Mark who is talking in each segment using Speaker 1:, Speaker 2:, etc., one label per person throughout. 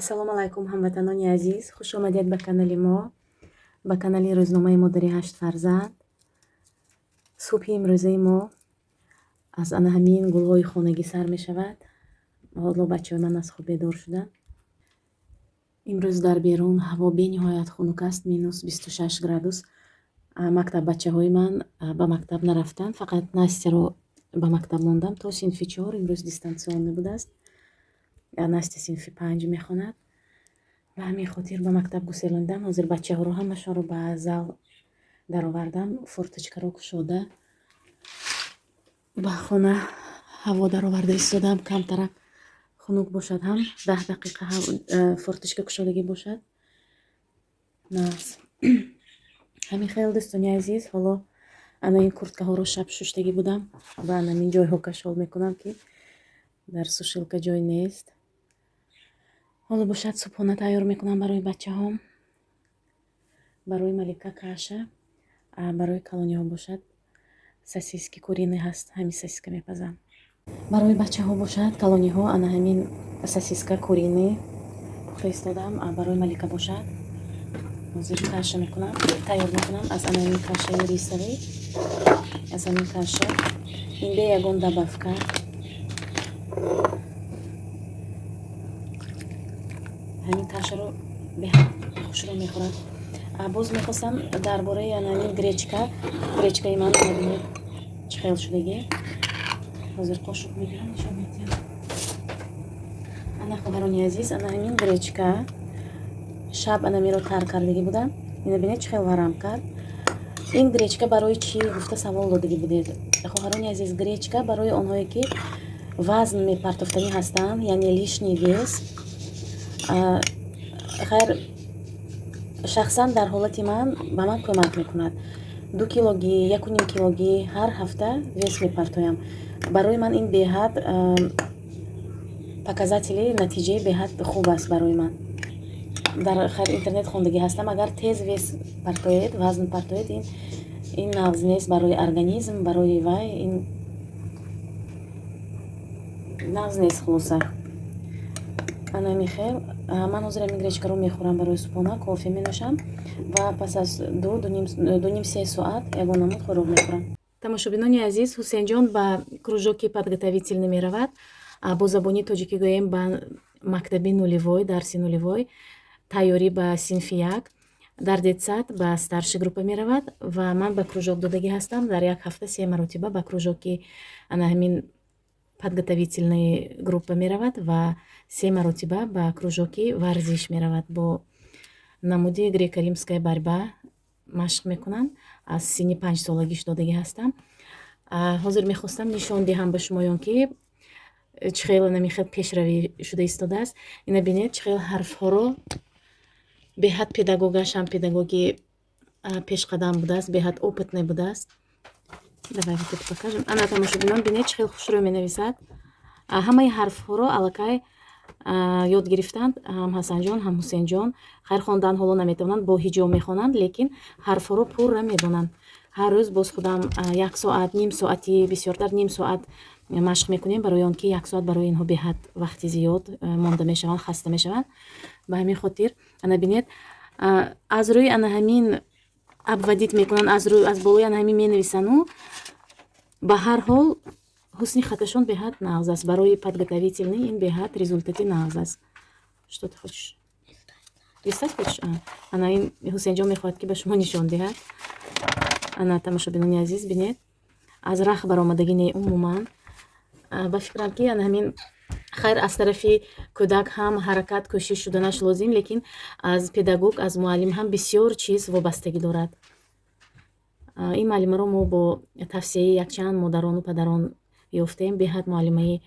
Speaker 1: Ассалому алайкум, ҳамватанони азиз, хуш омадед ба канали мо, ба канали рӯзномаи модари ҳашт фарзанд. Субҳи имрӯзаи мо аз ана ҳамин гулҳои хонагӣ сар мешавад. Ҳоло бачаҳои ман аз хоб бедор шуданд. Имрӯз дар берун ҳаво бениҳоят хунук аст, минус 26 градус. Мактаб бачаҳои ман ба мактаб нарафтанд, фақат Настяро ба мактаб мондам то синфи 4. Имрӯз дистанционный будааст. Настя синфи 5 мехонад. Ба ҳамин хотир ба мактаб гуселондам. Ҳозир бачаҳоро ҳамашонро ба зал даровардам, форточкаро кушода ба хона ҳаво дароварда истодам. Камтарак хунук бошад ҳам, 10 дақиқа форточка кушодагӣ бошад. Нағз. Ҳамин хел, дӯстони азиз, ҳоло ана ин курткаҳоро шаб шуштагӣ будам ва ана ҳамин ҷойҳо кашол мекунам, ки дар сушилка ҷой нест. Ҳоло бошад субҳона тайёр мекунам барои бачаҳом, барои Малика каша, барои калониҳо бошад сосиски куриный ҳаст, ҳамин сосиска мепазам. Барои бачаҳо бошад калониҳо ана ҳамин сосиска куриный пухта истодам, барои Малика бошад ҳозир каша мекунам, тайёр мекунам аз ана ҳамин кашаи рисовый, аз ҳамин каша, ин бе ягон добавка. Ҳамин кашаро беҳад хушро мехӯрад. Боз мехостам дар бораи ана ҳамин гречка, гречкаи ман бинед чӣ хел шудагӣ. Ҳозир қошуқ мегирам, нишон медиҳам. Ана, хоҳарони азиз, ана ҳамин гречка шаб ана миро тар кардагӣ будам. Ина бинед чӣ хел варам кард. Ин гречка барои чӣ гуфта савол додагӣ будед. Хоҳарони азиз, гречка барои онҳое ки вазн мепартофтанӣ ҳастанд, яъне лишний вес. Хайр, шахсан дар ҳолати ман ба ман кӯмак мекунад. 2 килогӣ, 1.5 килогӣ ҳар ҳафта вес мепартоям. Барои ман ин беҳад показатели, натиҷаи беҳад хуб аст барои ман. Дар хайр интернет хондагӣ ҳастам, агар тез вес партоед, вазн партоед, ин нағз нест барои организм, барои вай ин нағз нест хулоса. Ана михел, ман ҳозир ҳамин гречкаро мехӯрам барои субҳона, кофе менӯшам ва пас аз ду ним се соат ягон намуд хӯрок мехӯрам. Тамошобинони азиз, Ҳусейнҷон ба кружоки подготовительный меравад. Бо забони тоҷикӣ гӯем ба мактаби нулевой, дарси нулевой, тайёрӣ ба синфи 1. Дар детсад ба старший группа меравад ва ман ба кружок додагӣ ҳастам. Дар як ҳафта 3 маротиба ба кружоки ана ҳамин подготовительный группа меравад ва 3 маротиба ба кружоки варзиш меравад. Бо намуди греко-римская борьба машқ мекунанд. Аз синни 5 солагиш додагӣ ҳастам. Ҳозир мехостам нишон диҳам ба шумоён, ки чӣ хел ана хел пешравӣ шуда истодааст. Ина бинед, чӣ хел ҳарфҳоро беҳад педагогаш ҳам педагоги пешқадам будааст, беҳад опытный будааст. Давай вот это покажем. Ана, тамошобинон, бинед чӣ хел хушрӯ менависад. Ҳамаи ҳарфҳоро аллакай ёд гирифтанд, ҳам Ҳасанҷон, ҳам Ҳусейнҷон. Хайр, хондан ҳоло наметавонанд, бо ҳиҷо мехонанд, лекин ҳарфҳоро пурра медонанд. Ҳар рӯз боз худам 1 соат, ним соати, бисёртар ним соат машқ мекунем, барои он ки 1 соат барои инҳо беҳад вақти зиёд, монда мешаванд, хаста мешаванд. Ба ҳамин хотир ана бинед, аз рӯи ана ҳамин обводить мекунанд, аз болои ана ҳамин менависану ба ҳар ҳол ҳусни хаташон беҳад нағз аст. Барои подготовительный ин беҳад результати нағз аст. Что ты хочешь? Листать хочешь? Ана ин Ҳусейнҷон мехоҳад, ки ба шумо нишон диҳад. Ана, тамошобинони азиз, бинед, аз рах баромадагӣ не умуман. Ба фикрам, ки ана ҳамин хайр аз тарафи кӯдак ҳам ҳаракат, кӯшиш шуданаш лозим, лекин аз педагог, аз муаллим ҳам бисёр чиз вобастагӣ дорад. Ин муаллимаро мо бо тавсияи якчанд модарону падарон ёфтем. Беҳад муаллимаи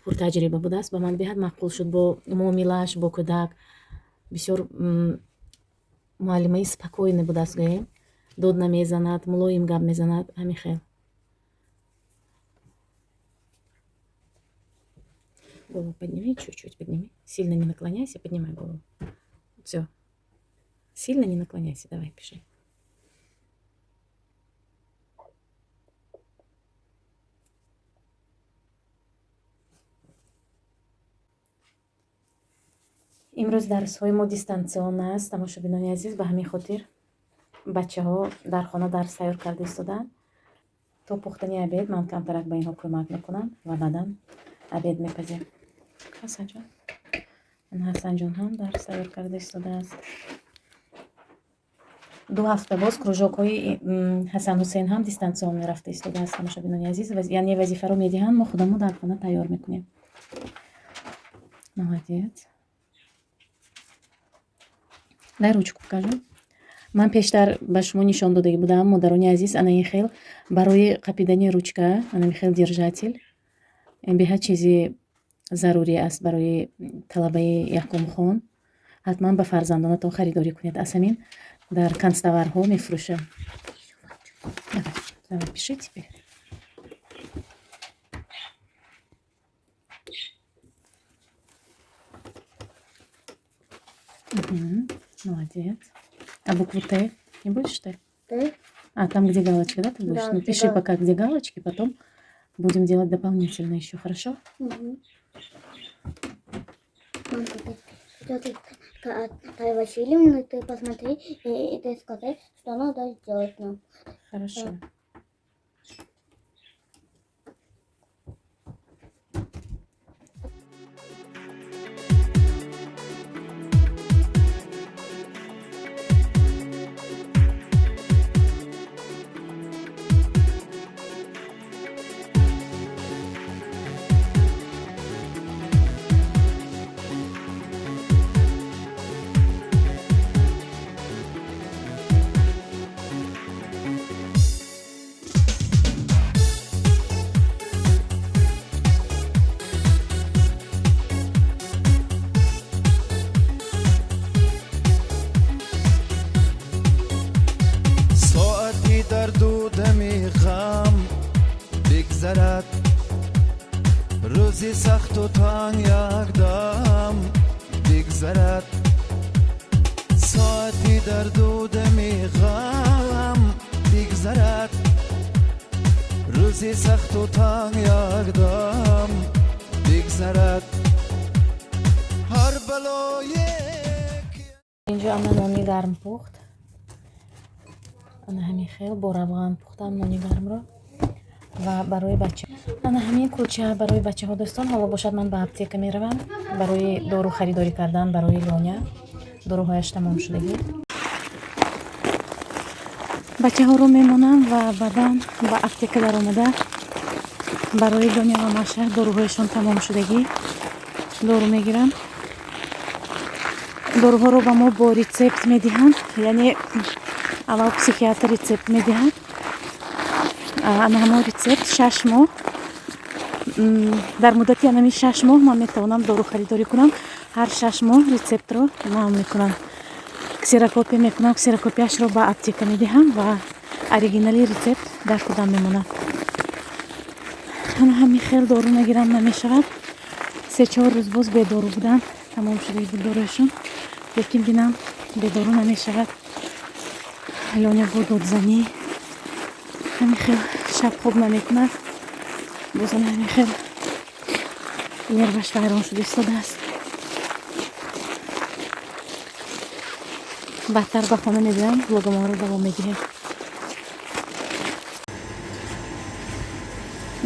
Speaker 1: пуртаҷриба будааст, ба ман беҳад маъқул шуд бо муомилааш бо кӯдак. Бисёр муаллимаи спокойный будааст, гӯем, дод намезанад, мулоим гап мезанад, ҳамин хел. Голову подними, чуть-чуть подними. Сильно не наклоняйся, поднимай голову. Всё. Сильно не наклоняйся, давай, пиши. Имрӯз дарсҳои мо дистанционно аст, тамошобинони азиз, ба ҳамин хотир бачаҳо дар хона дарс тайёр карда истоданд. То пухтани обед ман камтарак ба инҳо кӯмак мекунам ва баъдан обед мепазем. Ҳасанҷон, Ҳасанҷон ҳам дарс тайёр карда истодааст. 2 ҳафта боз кружокҳои Ҳасан Ҳусейн ҳам дистанционно рафта истодааст, тамошобинони азиз. Яъне вазифаро медиҳанд, мо худамон дар хона тайёр мекунем. Молодец. Дай ручку покажу. Ман пештар ба шумо нишон додагӣ будам, модарони азиз, ана ин хел барои қапидани ручка, ана ин хел держатель. Ин беҳад чизи зарурӣ аст барои талабаи якумхон. Ҳатман ба фарзандонатон харидорӣ кунед. Аз ҳамин дар канцтоварҳо мефурӯшанд. Давай, давай, пиши теперь. Угу, молодец. А букву Т не будешь Т?
Speaker 2: Т.
Speaker 1: А, там, где галочка, да, ты будешь?
Speaker 2: Да,
Speaker 1: ну,
Speaker 2: где
Speaker 1: пиши
Speaker 2: галочка.
Speaker 1: пока, где галочки, потом будем делать дополнительно еще, хорошо?
Speaker 2: Угу. Мам, ты, Наталья Васильевна, ты посмотри и ты скажи, что надо сделать нам.
Speaker 1: Хорошо.
Speaker 2: Да.
Speaker 3: Бигзарад рӯзи сахту танг якдам бигзарад соати дарду дами ғам бигзарад рӯзи сахту танг якдам бигзарад ҳар балое.
Speaker 1: Инҷо ана нони гарм пухт. Ана ҳамин хел бо равған пухтам нони гармро ва барои бача ана ҳамин кулча барои бачаҳо. Дӯстон, ҳоло бошад ман ба аптека меравам барои дору харидорӣ кардан барои Лёня. Доруҳояш тамом шудагӣ. Бачаҳоро мемонам ва баъдан ба аптека даромада барои Лёня ва Маша доруҳояшон тамом шудагӣ дору мегирам. Доруҳоро ба мо бо рецепт медиҳанд, яъне аввал психиатр рецепт медиҳад. Ана ҳамон рецепт 6 моҳ, дар муддати анами 6 моҳ ман метавонам дору харидорӣ кунам. Ҳар 6 моҳ рецептро нав мекунам, ксерокопия мекунам, ксерокопияшро ба аптека медиҳам ва оригинали рецепт дар худам мемонад. Ана ҳамин хел дору нагирам намешавад. 3-4 рӯз боз бедору будам, тамом шуда буд доруяшон, лекин бинам бедору намешавад. Лёня бо додзанӣ ҳамин хел шаб хоб намекунад, боз ана ҳамин хел нерваш вайрон шуда истодааст. Баъдтар ба хона мебиям, влогомонро давом медиҳем.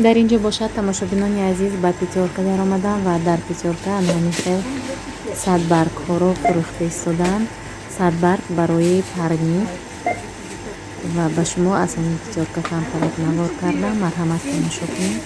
Speaker 1: Дар ин ҷо бошад, тамошобинони азиз, ба Пятёрка даромадам ва дар Пятёрка ана ҳамин хел садбаргҳоро фурӯхта истоданд. Садбарг барои парник ва ба шумо аз ҳамин Пятёрка камтарак навор кардам. Марҳамат, тамошо кунед.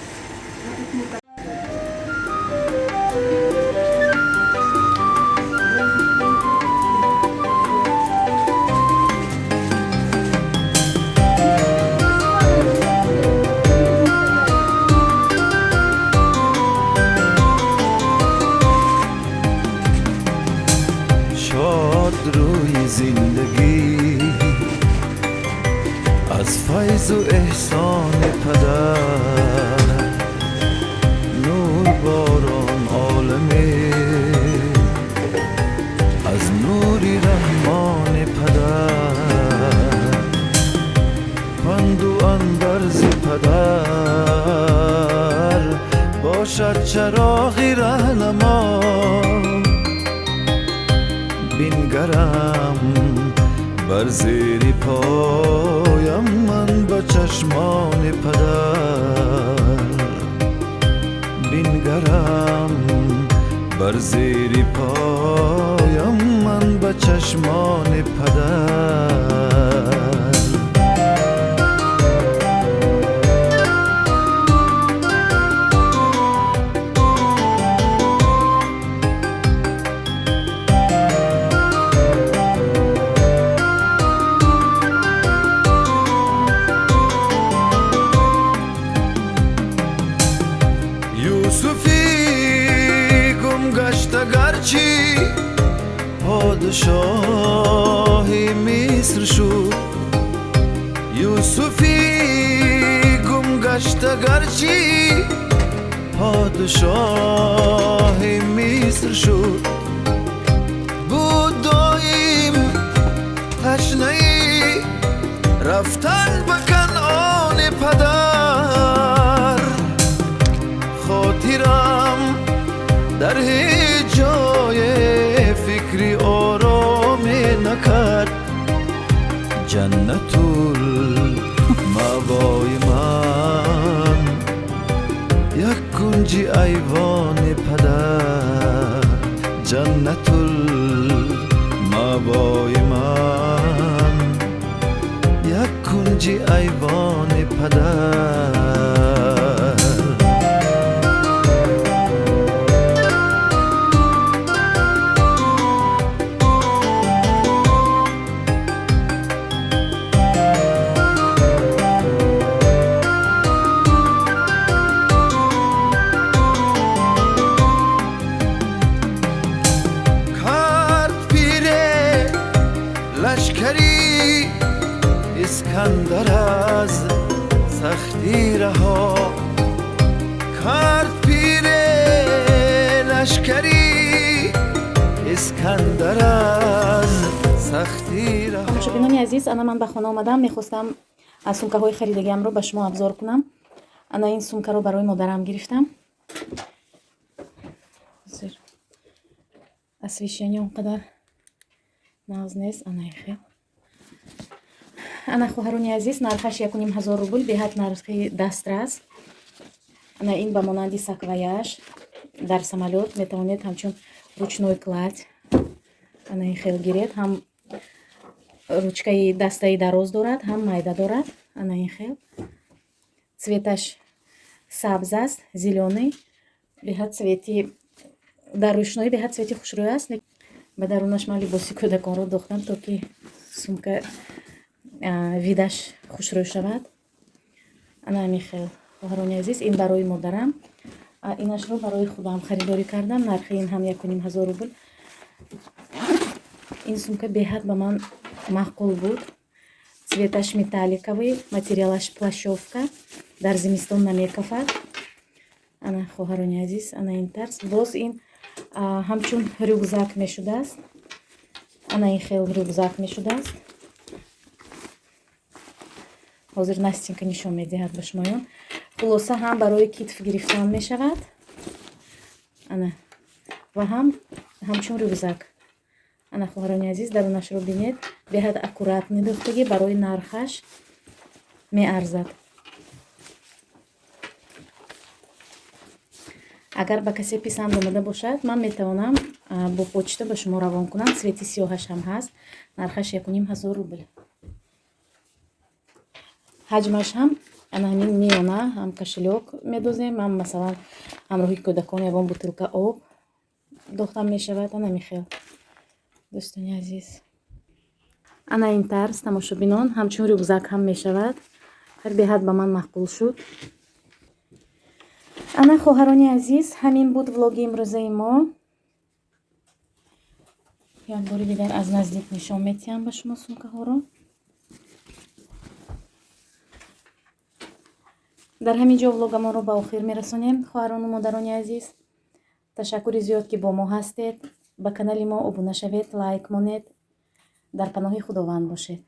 Speaker 3: Шод рӯи зиндагӣ аз файзу эҳсони падар нур борон оламе аз нури раҳмони падар панду андарзи падар бошад чароғи раҳнамо. Бингарам бар зери поям ман ба чашмони падар, бингарам бар зери поям ман ба чашмони падар. Юсуфи гум гашта гарчи подшоҳи Миср шуд, Юсуфи гум гашта гарчи подшоҳи Миср шуд, буд доим ташнаи рафтан ба Канъони падар. Хотирам дар ҳеҷ ҷое фикри ороме накард, ҷаннатул маъвои ман як кунҷи айвони падар, ҷаннатул маъвои ман як кунҷи айвони падар. Лашкари Искандар аз сахтӣ раҳо кард, пире лашкари Искандар аз сахтӣ раҳо.
Speaker 1: Тамошобинони азиз, ана ман ба хона омадам, мехостам аз сумкаҳои харидагиамро ба шумо обзор кунам. Ана ин сумкаро барои модарам гирифтам. Освещение он қадар нағз нест, ана хел. Ана хоҳарони азиз, нархаш 1500 рубл, беҳад нархи дастрас. Ана ин ба монанди саквояж дар самолёт метавонед ҳамчун ручной кладь ана ин хел гиред, ҳам ручкаи дастаи дароз дорад, ҳам майда дорад. Ана ин хел цветаш сабз аст, зелёный, беҳад цвети дар рӯшноӣ беҳад цвети хушрӯй аст. Ба дарунаш ман либоси кӯдаконро дохтам, то ки сумка видаш хушрӯй шавад. Ана ҳамин хел хоҳарони азиз, ин барои модарам, инашро барои худам харидорӣ кардам. Нархи ин ҳам 1500 рубл. Ин сумка беҳад ба ман маъқул буд. Цветаш металликовый, материалаш плащёвка, дар зимистон намекафад. Ана хоҳарони азиз, ана ин тарз. Боз ин ҳамчун рюкзак мешудааст. Ана ин хел рюкзак мешудааст. Ҳозир Настенька нишон медиҳад ба шумоён. Хулоса ҳам барои китф гирифтан мешавад, ана ва ҳам ҳамчун рюкзак. Ана хоҳарони азиз, дарунашро бинед, беҳад аккуратный дӯхтагӣ, барои нархаш меарзад. Агар ба касе писанд омада бошад, ман метавонам бо почта ба шумо равон кунам. Цвети сиёҳаш ҳам ҳаст, нархаш 1500 рубл. Ҳаҷмаш ҳам ана ҳамин миёна, ҳам кошелёк медозем, ҳам масалан ҳамроҳи кӯдакон ягон бутылка об дохтан мешавад. Ана ҳамин хел дӯстони азиз. Ана ин тарз тамошобинон ҳамчун рюкзак ҳам мешавад. Ҳар беҳад ба ман маъқул шуд. Ана хоҳарони азиз, ҳамин буд влоги имрӯзаи мо. Як бори дигар аз наздик нишон медиҳам ба шумо сумкаҳоро. Дар ҳамин ҷо влогамонро ба охир мерасонем. Хоҳарону модарони азиз, ташаккури зиёд, ки бо мо ҳастед. Ба канали мо обуна шавед, лайк монед. Дар паноҳи Худованд бошед.